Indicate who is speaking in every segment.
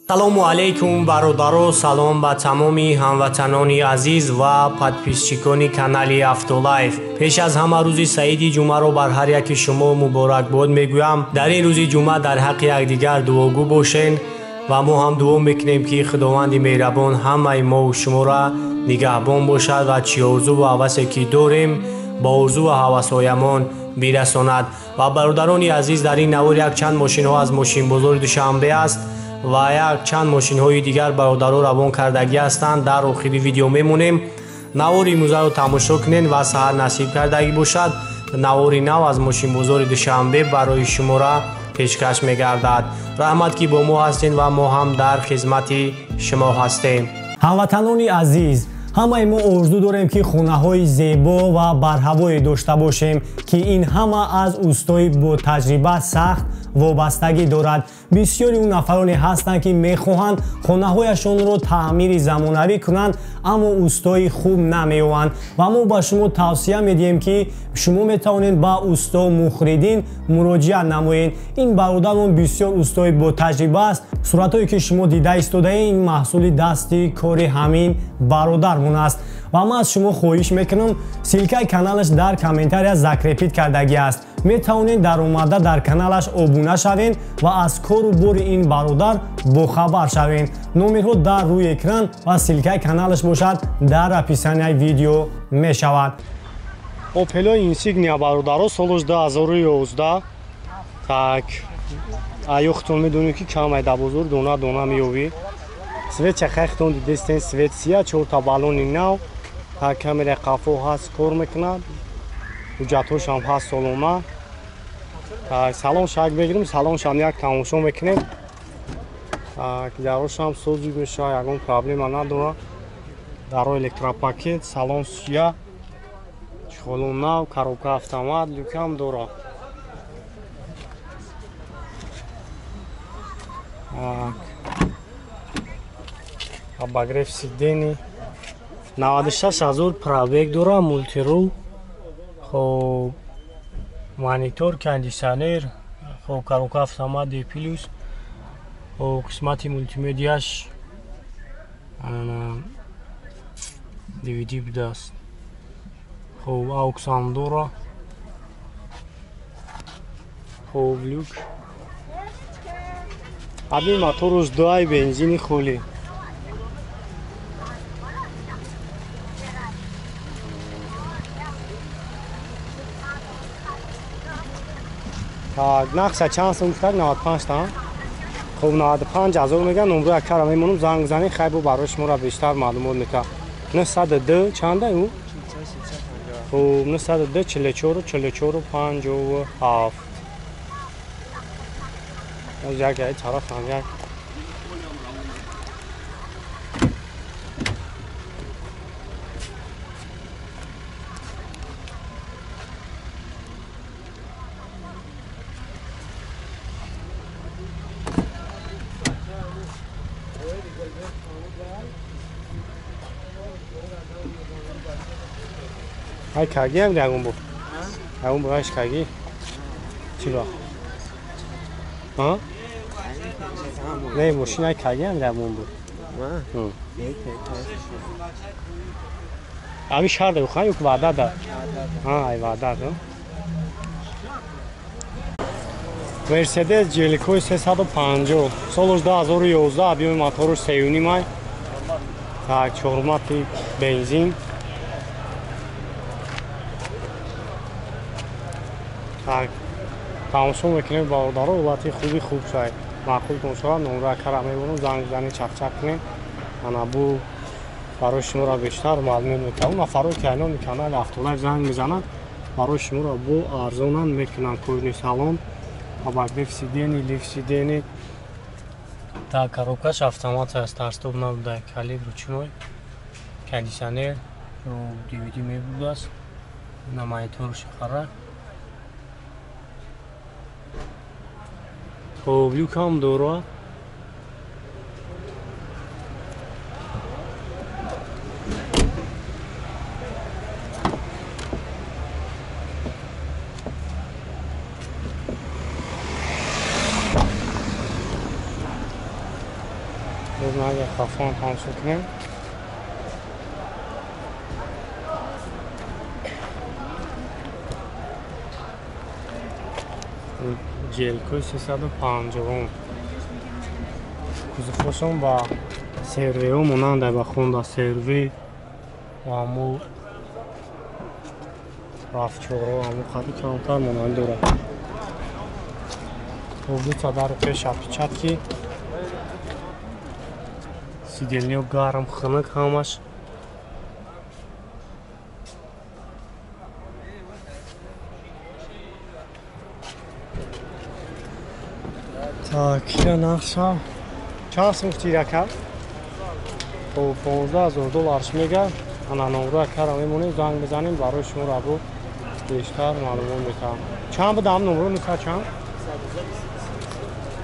Speaker 1: Салому алейкум бародаро, салом ба тамоми ҳамватанони азиз ва подписчикони канали Автолайф. Пеш аз ҳама рӯзи саиди ҷумъаро бар ҳар яки шумо муборакбод мегӯям. Дар ин рӯзи ҷумъа дар ҳаққи якдигар дуогӯ бошен ва мо ҳам дуо мекунем, ки Худованди меҳрабон ҳамаи мову шуморо нигаҳбон бошад ва чӣ орзу ва ҳавасе ки дорем ба орзу ва ҳавасҳоямон бирасонад. Ва бародарони азиз, дар ин навор якчанд мошинҳо аз мошинбозори Душанбе аст ва якчанд мошинҳои дигар бародаро равон кардагӣ ҳастанд. Дар охири видео мемонем. Навори имрӯзаро тамошо кунед ва саҳар насиб кардагӣ бошад. Навори нав аз мошинбозори Душанбе барои шуморо пешкаш мегардад. Раҳмат, ки бо мо ҳастед ва мо ҳам дар хизмати шумо ҳастем.
Speaker 2: Ҳамватанони азиз, ҳамаи мо орзу дорем, ки хонаҳои зебо ва барҳавое дошта бошем, ки ин ҳама аз устои ботаҷриба сахт вобастагӣ дорад. Бисёри он нафароне ҳастанд, ки мехоҳанд хонаҳояшонро таъмири замонавӣ кунанд, аммо устои хуб намеёванд. Ва мо ба шумо тавсия медиҳем, ки шумо метавонед ба усто Мухриддин муроҷиат намоед. Ин бародарон бисёр устои ботаҷриба аст. Суратҳое ки шумо дида истодаед, ин маҳсули дасти кори ҳамин бародармон аст. Ва ман аз шумо хоҳиш мекунам, ссылкаи каналаш дар комментария закрепить кардагӣ аст. Метавонед даромада дар каналаш обуна шавед ва аз кору бори ин бародар бохабар шавед. Номерҳо дар рӯи экран ва ссылкаи каналаш бошад дар описанияи видео мешавад.
Speaker 1: Опело Инсигния бародаро, солаш 2011. Так, аёхтон медонед, ки камай дар бозор дона дона меёвӣ. Свет чахайхтон дидестен, свет сия, чорта баллони нав, камераи қафо ҳаст, кор мекунад, ҳуҷҷатҳошам ҳаст солона. Салон шак мегирем, салоншам як тамошо мекунем. Дарошам созӣ мешавад, ягон проблема надорад. Даро электропакет, салон сия, чехолон нав, коробка автомат, люкам дорад. Обогрев сидений. 96 ҳазор пробег дора, мультирул, хоб, монитор, кондитсионер, хоб, коробка автомат D+, хоб, қисмати мултимедияш DVD будааст. Хоб, AUX ҳам дора. Хоб, люк. Аби моторуш дуай бензини холӣ. Так, нақша чанд сум гуфтак? 95 та. Хоб, 95 ҳазор мегӯянд, номро яккара мемонам, занг бизанед, хай бо барои шуморо бештар маълумот мекард. 902 чанда ӯ? Хоб, 902 44 44 57. Оз як ай тараф ҳам як. Ай каги ам ягон бу. Ягон бу аш каги. Чиро? Ҳа? Не, мошин ай каги ам ягон бу. Ами шаҳр да хан юк ваъда да. Ҳа, ай ваъда да. Мерседес GLK 350, солаш 2011, объёми мотораш 3.5 май. Так, чормати бензин. Так, тамошо мекунем бародаро, ҳолати хуби хуб шавад. Маъқултон шавад, номра кара мебурам, занг бизанед, чақчақ кунед. Ана бу барои шуморо бештар маълумот мекунам. Он нафаро ки айноми канали Автолайф занг мезананд, барои шуморо бо арзонан мекунанд. Кожаный салон, обогрев сидений, лифт сидений. Так, коробкаш автомат аст, старт-стоп набуда, калиб ручной, кондитсионер, DVD мебудааст, на монитор шихара. Хоб, люк ҳам дорад. Боз хафон тамошо кунем. Ҷелкои 350. Кузовҳошон ба сервеҳо монанда, ба Honda CR-V ва ҳаму RAV4 ҳаму қадри камтар монанд дорад. Обдута дару пеш опечатки. Сидельниё гарм, хунук ҳамаш. Так, ина нақша. Чанд сум гуфтӣ ака? Хоб, 15,000 долларш мега. Ана номро акара мемонем, занг мезанем, барои шуморо або бештар маълумот метаҳам. Чанд буд ҳам номро? 900 чанд?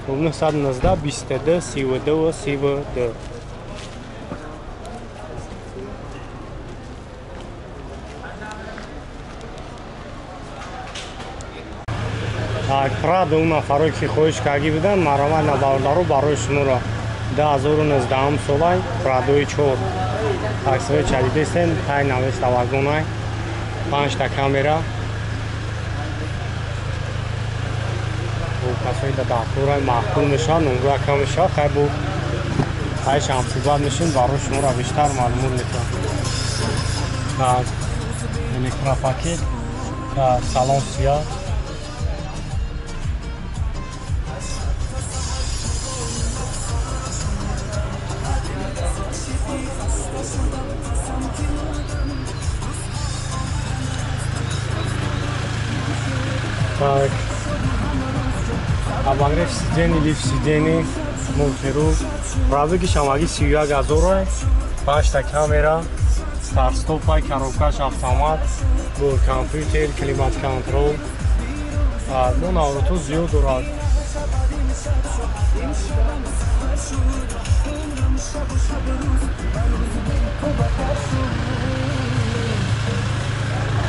Speaker 1: Хоб, 919 22 32 32. Так, Прадо он нафарое ки хоҳиш кардӣ буданд, марамат набародаро барои шуморо 2019 солай Прадои 4. Так, свеча дидестен, тай навеста вагонай, 5та камера. Касои да дастурай маъқул мешавад, номгӯя кам мешавад, хай бо хайш ҳамсӯҳбат мешем, барои шуморо бештар маълумот метавам. Так, электропакет, салон сия. Так, обогрев сидений, лифт сидений, мультирул. Пробеги шамаги 31,000, 5та камера, старт-стопай, коробкаш автомат, бо компютер, климат-контрол. Ну, наврото зиёд дорад.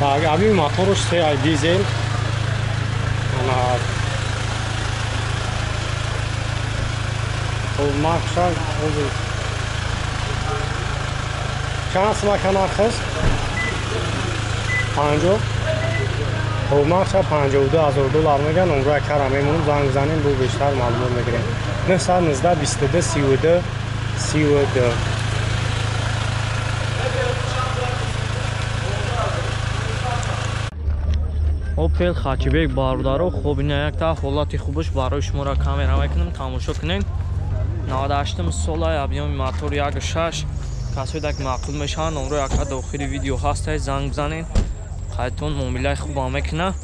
Speaker 1: Так, аби моторуш 3 дизель. Хоб, нархша чанд сум ака нархаш? 50. Хоб, нархша 52,000 доллар меган. Номро акара мемонем, занг бизанем, бо бештар маълумот мегирем. 919 22 32 32.
Speaker 3: Opel Хачибек бародаро, хоб ина якта ҳолати хубаш барои шуморо камера мекунам, тамошо кунед. 98 сола, объёми мотор 1.6. Касое ки маъқул мешаванд, номро яка дохили видео ҳастай, занг бизанед. Қайтон муомилаи хубам мекуна.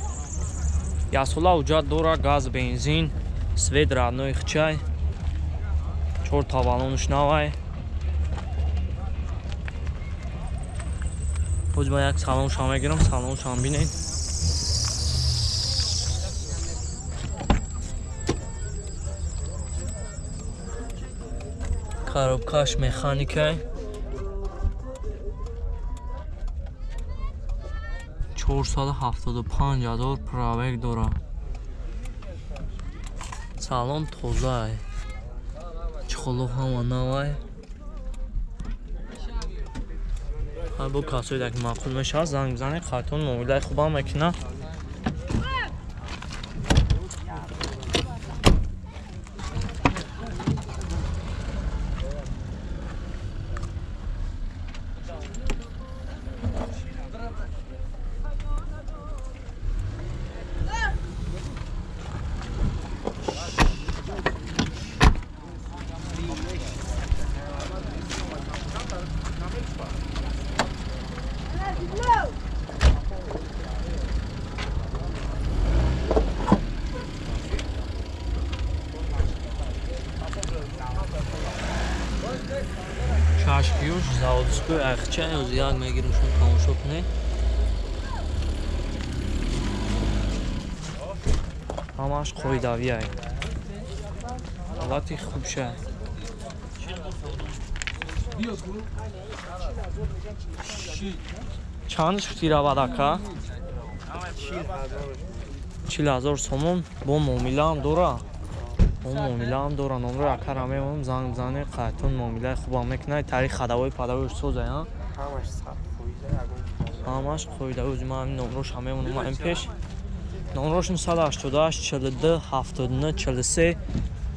Speaker 3: Як сола ҳуҷҷат дора, газ, бензин, свет родной хчай. 4 та баллонш навай. Боз ман як салоншам мегирам, салоншам бинед. Коробкаш механикай. 475,000 пробег дора. Салон тозай. Чехоло ҳама навай. Бо касое ки маъқул мешавад, занг бизанед, хатон муомилаи хубам мекуна. Чашкиюш заводской ахча ёз як мегирим, шумо тамошо кунед. Ҳамаш қоидавиай. Ҳолати хубша. Чанд шуд равад ака? 40,000 сомон бо муомилаам дора. Муомилаам дора, номро акара мемонам, занг бизанед, қайтон муомилаи хубам мекунад. Таърих хадавои падавои соза,
Speaker 1: ҳамаш 100%.
Speaker 3: Ҳамаш қоида. Ӯзи ман ҳамин номроша мемонам ин пеш. Номрош 988 42 79 43.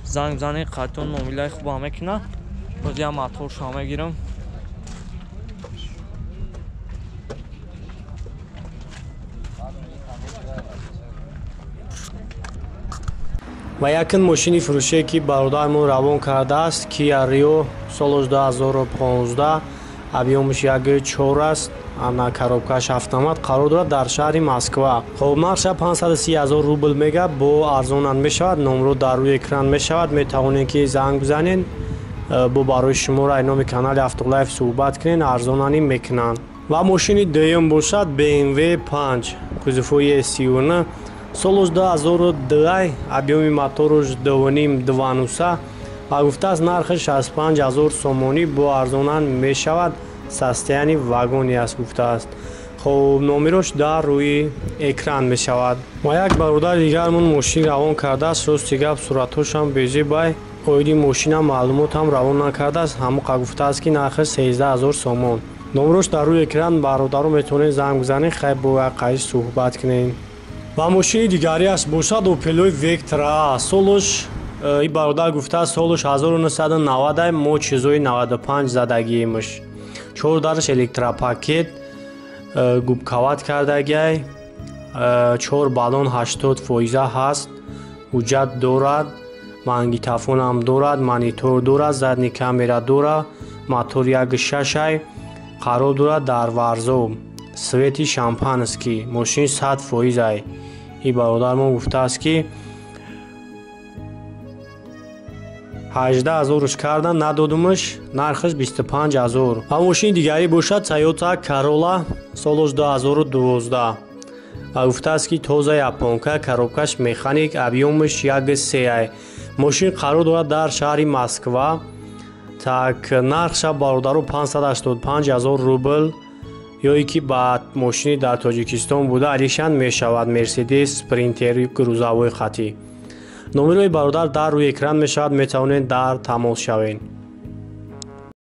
Speaker 3: Занг бизанед, қайтон муомилаи хубам мекунад. Боз як моторша мегирам.
Speaker 1: Ва якин мошини фурӯшие, ки бародармон равон кардааст, Kia Rio, солаш 2015, объёмаш 1,4 аст, ана коробкаш автомат, қарор дорад дар шаҳри Москва. Хоб, нархша 530 000 рубл мега, бо арзонан мешавад. Номро дар рӯи экран мешавад, метавонед ки занг бизанед, бо барои шуморо номи канали Автолайф суҳбат кунед, арзонанӣ мекунанд. Ва мошини дуюм бошад BMW 5, кузовҳои S39, солаш 2002, объёми мотораш 2,5 2,9 ва гуфтааст нархи 65 000 сомонӣ, бо арзонан мешавад, состояни вагони аст гуфтааст. Хоб, номерош дар рӯи экран мешавад. Ва як бародари дигармон мошин равон кардааст. Рости гап, суратҳошам безебай, оиди мошина маълумотам равон накардааст, ҳамоқа гуфтааст ки нархи 13 000 сомон. Номерош дар рӯи экран, бародаро метавонед занг бизанед, хайр бо як қайш суҳбат кунед. Ва мошини дигариаш бошад Опелои Вектра, солаш и бародар гуфтааст солаш 1990, мо чизои 95 задагиемш. Чор дараш электропакет, губкават кардагиай, чор баллон 80% ҳаст, ҳуҷҷат дорад, магнитофонам дорад, монитор дорад, задний камера дорад, мотор 1,6, қарор дорад дар Варзоб, цвети шампанский, мошин 100%. Ай и бародармон гуфтааст ки 18 000 кардан надодумаш, нархаш 25 000. Ва мошини дигарӣ бошад Toyota Corolla, солаш 2012 ва гуфтааст ки тоза японка, коробкаш механик, объёмаш 1,3 ай. Мошин қарор дорад дар шаҳри Москва. Так, нархша бародаро 585 000 рубл, ё ки ба мошини дар Тоҷикистон буда алишан мешавад, Мерседес Спринтери грузовой хатӣ. Номерои бародар дар рӯи экран мешавад, метавонед дар тамос шавед.